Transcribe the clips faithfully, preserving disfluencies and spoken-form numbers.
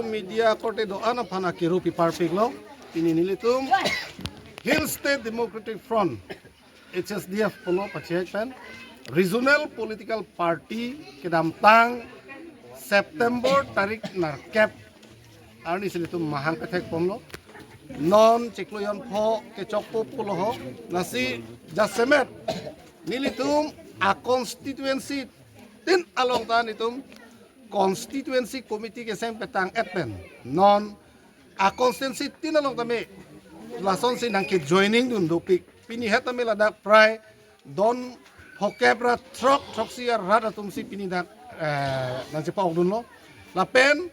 media korte do-an aphan akiru piparpiklo. Pini nelitum Hill State Democratic Front, H S D F pulo pachek pen regional political party kedamtang September tarik nerkep arni si nelitum mahang pethek ponlo. Non chiklo jon pho kechokpo pulo ho. Lasi jasemet nelitum a constituency tin along ta nelitum constituency committee keseng petang et pen non a constituency tin along tame lasonsi nangke joining dun dopik. Pini het tame ladak prai don phokep ra throk throksi arat atumsi pini dak, eh, nangchepa-ok dunlo. Lapen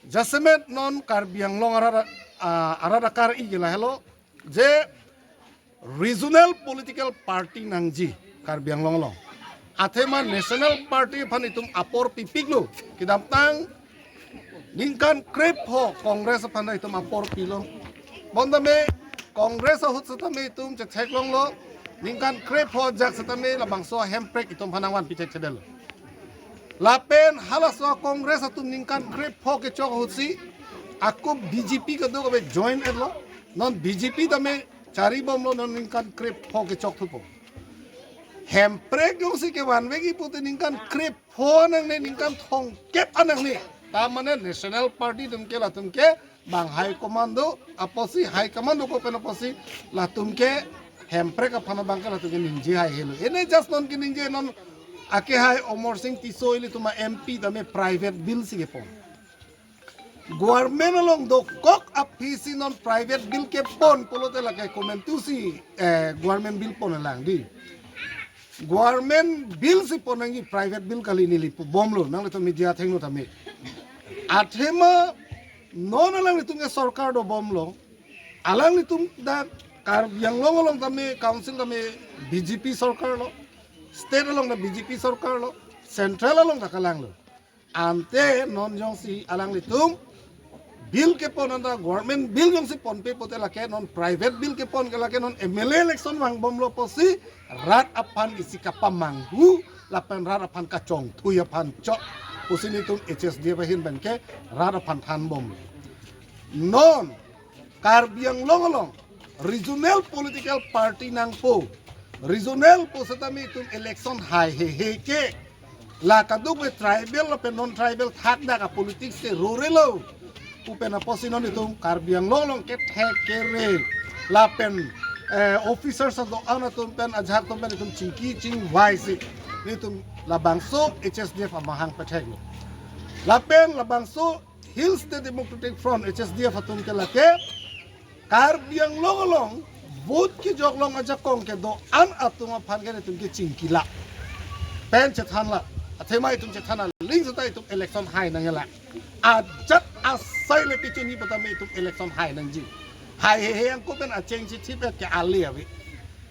jasemet non Karbi Anglong arat, ah, arat akar-i ke lahelo je regional political party nangji Karbi Anglong along. Athema national party aphan itum apor pipiklo. Kedamtang ningkan krepho Congress aphan itum apor pilo. Bonta me Congress ahut setame itum chetheklonglo. Ningkan krepho ajak setame labangso hemprek itum aphan nangvan pichek chedel. Lapen halaso Congress atum ningkan krepho kechok ahutsi ako B J P kadokave join etlo. Non B J P tame chari bomlo, non ningkan krepho kechok thupo. Hemprek jongsi kevanvekji pute ningkan krepho nangne, ningkan thomkep nangne. Ta mane national party atum ke latum ke bang high command do apotsi, high command do ko pen apotsi latum ke hemprek aphan abang ke latum ke ningje haihelo. Ene just non keningje non akehai Amarsing Tisso ilitum a-M P tame private bill si kepon. Government along dokok aphisi non private bill kepon pulote lake komantusi, eh, government bill pon lang di. Government bill si pon nangji, private bill kali, neli pu bomlo, nanglitum media athengno tame. Athema non alanglitum ke sorkar do bomlo. Alanglitum dak Karbi Anglong along tame council tame B J P sorkar lo. State along ta B J P sorkar lo. Central along ta kalang lo. Ante non jongsi alanglitum bill kepon anta government bill jongsi ponpe pute lake non private bill kepon ke lake non M L A election vangbomlo pusi rat aphan isi kapamanghu lapen rat aphan kachongthui aphan chok pusi nelitum H S D F ahin pen ke rat aphan thanbom. Non Karbi Anglong along regional political party nangpo. Regional pu setame itum election haihehe ke. La kadokave tribal lapen non-tribal thakdak a-politics ke rorelo. Pu pen apotsi non itum Karbi Anglong along kethek kere lapen, eh, officers do-an atum pen ajahak atum pen itum chingki chingvaisi nelitum labangso H S D F amahang petheklo. Lapen labangso Hill State Democratic Front, H S D F atum ke lake Karbi Anglong along vote kejoklong ajakong kedo-an atum aphan ke nelitum ke chingkila pen chethanla. Athema itum chethan aling seta itum election hai nangjila. Ajat asai le pichuni patame itum election hai nangji. Haihehe angko pen acheng si thip ke ale ave.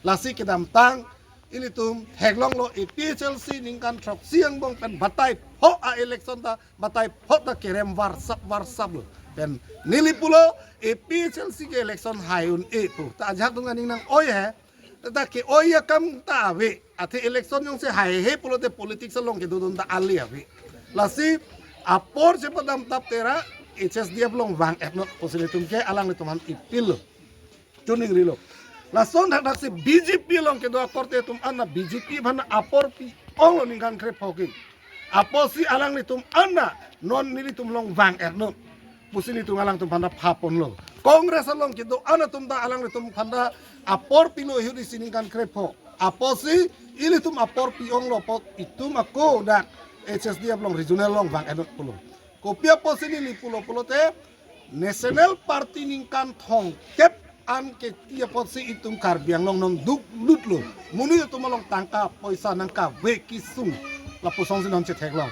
Lasi kedamtang ilitum theklonglo A P H L C ningkan throksi angbong pen batai pho a-election ta, batai pho ta kerem varsap varsaplo. Pen neli pulo A P H L C ke election hai un-e pu. Ta ajahak atum aning nang-oi he. Ta ke-oi akam ta ave. Athe election jongsi haihe pulote politics along kedodun ta ale ave. Lasi apor chepadam tap tera H S D F along vang-etnon pusi nelitum ke alanglitum aphan ipil lo. Chuning rilo. Lason thakthak si B J P along kedo akorte atum an ta B J P aphan apor pi-onglo ningkan krepho ke. Apotsi alanglitum an ta non nelitum along vang-etnon pusi nelitum alangtum aphan ta phaponlo. Congress along kedo-an atum ta alanglitum aphan ta apor pilo ihut isi ningkan krepho. Apotsi ilitum apor pi-onglo apot itum ako dak H S D F along regional along vang-etnon pulo. Kopi apotsi neli pulo pulote National Party ningkan thomkep an keti apotsi itum Karbi Anglong non duklut lo. Monit atum along tangka poisa nangkave kesung. Lapusonsi non chetheklong.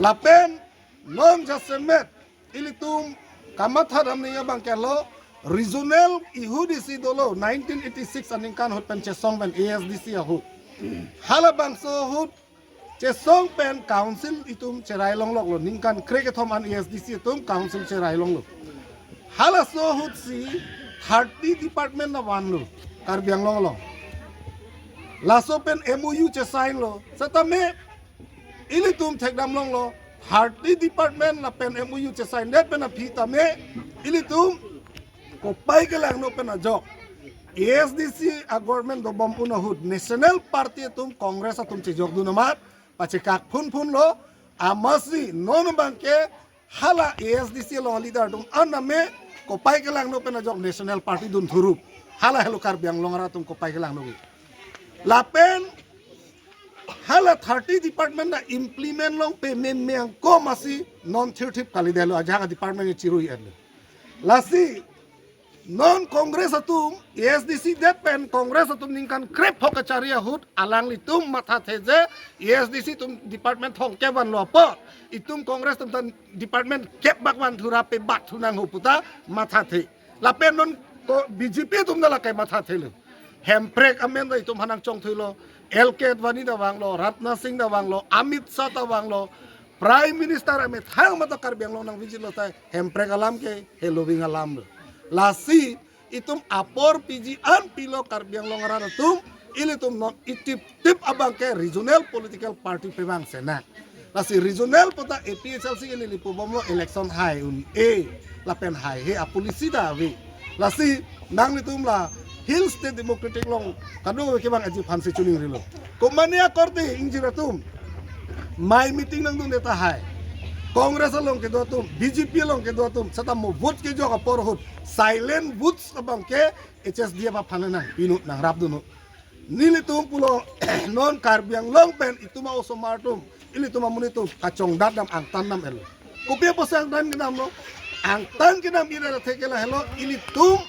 Lapen non jasemet ilitum kamatha damni abang ke lo regional ihut isi dolo nineteen eighty-six aningkan ahut pen chesong pen A S D C ahut. Halabangso ahut chesong pen council itum cherai longloklo, ningkan krekethom an A S D C atum council cherai longlo. Halaso ahutsi thirty department ta vanlo Karbi Anglong along. Laso pen M O U chesign lo. Setame ilitum thekdam longlo. thirty department lapen M O U chesign det pen aphi tame ilitum kopai kelangno pen ajok A S D C a-government dobom un ahut National Party atum Congress atum chejokdun amat pachekak phunphun lo. Amatsi non abangke hala A S D C along leader atum an tame kopai kelangno pen ajok National Party dun thurup. Hala helo Karbi Anglong arat atum kopai kelangno. Lapen hala thirty department ta implement longpe meme angko amatsi non thirthip kalidetlo, ajahak a-department chirui-etlo. Lasi non Congress atum A S D C det pen Congress atum ningkan krephok kachari ahut alanglitum mathathe je A S D C atum department thomkep vanlo apot itum Congress atum ta department kep bak van thura pe bak thu nangho puta mathathe. Lapen non ko B J P atum ta lake mathathelo. Hemprek amen ta itum aphan nangchongthuilo. L K Advani ta vanglo, Rajnath Singh ta vanglo, Amit Shah ta vanglo, Prime Minister amethang mata Karbi Anglong nang-visit lo tai Hemprek alam ke heloving alam lo. Lasi itum apor piji an pilo Karbi Anglong arat atum, ilitum non itip tip abangke regional political party pevang sena. Lasi regional puta A P H L C ke neli pubomlo election hai un-e lapen haihe a-policy ta ave. Lasi nanglitum la Hill State Democratic along kadokave kevang aji aphansi choningrilo. Komane akorte ingjir atum mai meeting nangdunde tahai Congress along kedo atum, B J P along kedo atum seta mo vote kejok apor ahut silent votes abangke H S D F aphan nangpinut nangrapdunnon. Nelitum pulo non Karbi Anglong pen itum a-osomar atum, ilitum amonit atum kachongdat dam angtan dam-etlo. Kopi apotsi angtan kedamlo? Angtan kedam ira athe ke lahelo, ilitum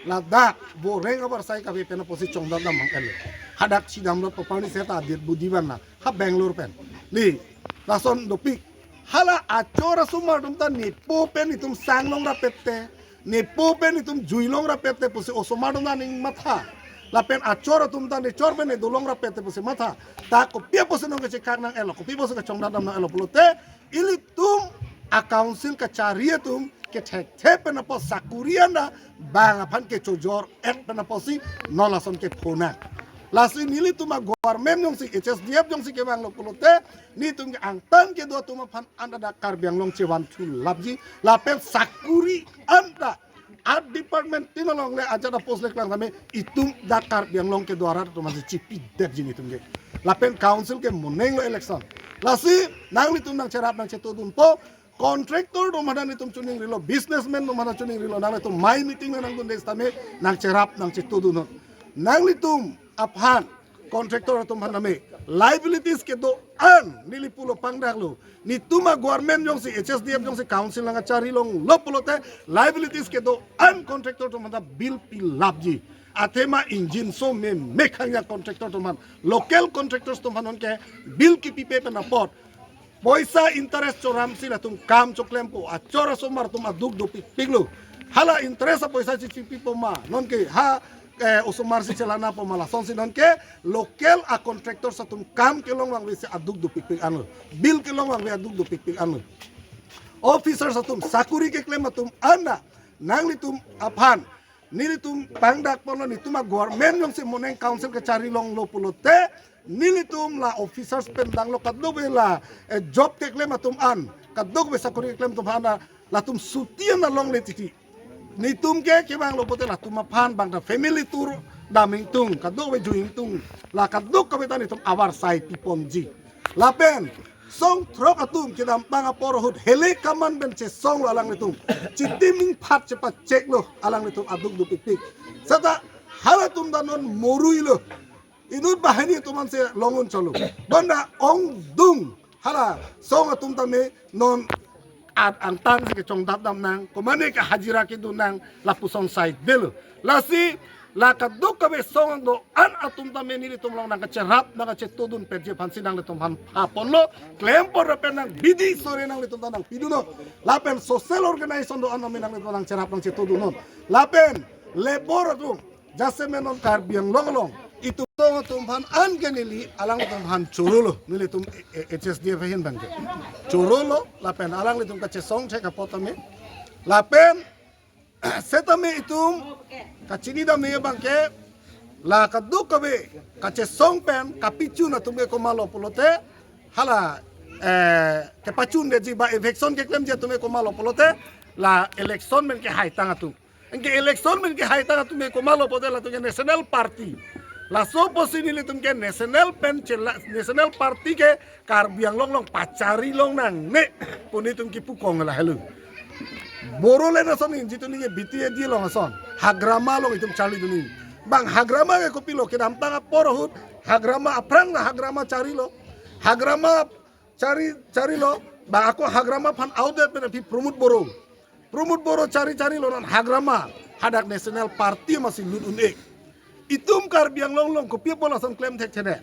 ladak boreng abar sai kave pen apotsi chongdat dam mang-etlo. Hadak chidamlo paparni seta adir budi bana ha Bangalore pen. Ni lason dopik. Hala achor asomar atum ta nepo pen itum sang longrapet te, nepo pen itum jui longrapet te pusi osomar atum ta aning matha. Lapen achor atum ta nechor pen nedo longrapet te pusi matha. Ta kopi apotsi nangkachekak nang-etlo, kopi apotsi kachongdat dam nang-etlo pulote, ilitum a-council kachari atum kethekthe pen apot sakuri anda bang aphan kechojor-et pen apotsi non lason kephonang. Lasi nelitum a-government jongsi H S D F jongsi kevanglo pulote, netum ke angtan kedo atum aphan anda dak Karbi Anglong chevan thu lapji, lapen sakuri anda a-department tin along le ajat a-post le klang tame itum dak Karbi Anglong kedo arat atum aphansi chipidetji netum ke. Lapen council ke monenglo election. Lasi nanglitum nangcherap nangchetodunpo, contractor atum aphan nelitum choningrilo, businessman atum aphan choningrilo, nanglitum mai meeting nangdunde setame nangcherap nangchetodunnon. Nanglitum aphan contractor atum aphan tame liabilities kedo-an neli pulo pangdaklo. Netum a-government jongsi H S D F jongsi council nangkachari longlo pulote liabilities kedo-an contractor atum aphan ta bill pilapji. Athema engine so me mekhang ya contractor atum aphan, local contractors atum aphan ke bill kipipe pen apot poisa interest choramsi latum kam choklempo, achor asomar atum aduk dopikpiklo. Hala interest apoisa si chipipo ma, nonke ha eh, osomar si chelanapo ma, lasonsi nonke local a-contractors atum kam kelong vangvesi aduk dopikpik anlo. Bill kelong vangve aduk dopikpik anlo. Officers atum, sakuri keklem atum anda nanglitum aphan nelitum pangdakponlo, netum a-government jongsi moneng council kachari longlo pulote, nelitum la officers pen danglo kadokave la eh, job keklem atum an, kadokave sakuri keklem atum an latum suti an longle titi. Netum ke kevanglo pulote latum aphan bang ta family tour dam ingtung, kadokave jui ingtung, la kadokave ta netum avarsai piponji. Lapen song throk atum kedam pang apor ahut hele kaman pen chesonglo alanglitum. Chitim ingphat chepacheklo alanglitum aduk dopikpik. Seta halatum ta non moruilo. Inut banghini atum ansi long-un cholo. Bonta ongdung hala song atum tame non at angtan si kechongdat dam nang, komane ke hajira kedo nang, lapuson saidetlo. Lasi la kadokave song do-an atum tame nelitum along nangkacherap nangkachetodun petji aphansi nanglitum aphan phaponlo, klempor pen nang bidi sore nanglitum ta nangpidunnon. Lapen social organization do-an tame nanglitum nangcherap nangchetodunnon. Lapen labour atum, jasemet non Karbi Anglong along itum song atum aphan an ke neli alanglitum aphan chorolo, nelitum eh, eh, H S D F ahin abangke chorolo, lapen alanglitum kachesong thek apot tame, lapen setame itum kachini dam abangke la kadokave kachesong pen kapichun atum ke komatlo pulote, hala eh, kepachun detji ba eviction keklemji atum ke komatlo pulote, la election pen kehaitang atum. Anke election pen kehaitang atum ke komatlo pulote, latum ke national party. Laso apotsi nelitum ke national pen chela, national party ke Karbi Anglong along pachari longnangne pu nelitum kipu kong lahelo. Bodoland ason ningjetu ningje B T A D along ason. Hagrama along itum charlidun ningje. Bang hagrama ke kopilo, kedamtang apor ahut hagrama, aphrang ta hagrama charilo. Hagrama chari, charilo, bang ako hagrama aphan audit pen aphi Pramod Boro. Pramod Boro chari, charilo, non hagrama hadak national party amatsi lut un-e. Itum Karbi Anglong along kopi apot lason klem thekthene.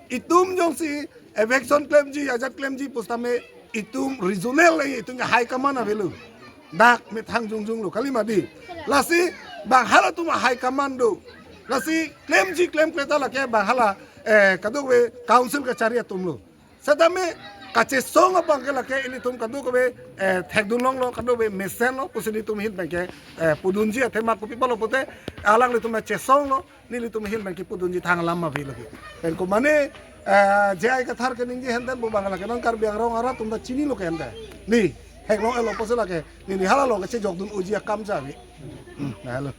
Itum jongsi eviction klemji, ajat klemji pusitame itum regional le itum ke high command avelo. Dak methang jongjonglo, kali mati. Lasi bang halatum high command do. Lasi klemji klemkle ta lake bang hala, eh, kadokave council kachari atumlo. Setame kachesong abang ke lake ilitum kadokave, eh, thekdun longlo, kadokave mesenlo pusi nelitum ahin pen ke, eh, pudunji athema kopi pulo pulote, alanglitum chesonglo, nelitum ahin pen kepudunji thang alam ma avelo ke. Pen komane, eh, J I Kathar keningje henten pu bang lake non Karbi Anglong arat atum ta chinilo ke henten. Ne theklong-etlo pusi lake, neli hala along kachejokdun unji akam ja ave. Hmm, lahelo.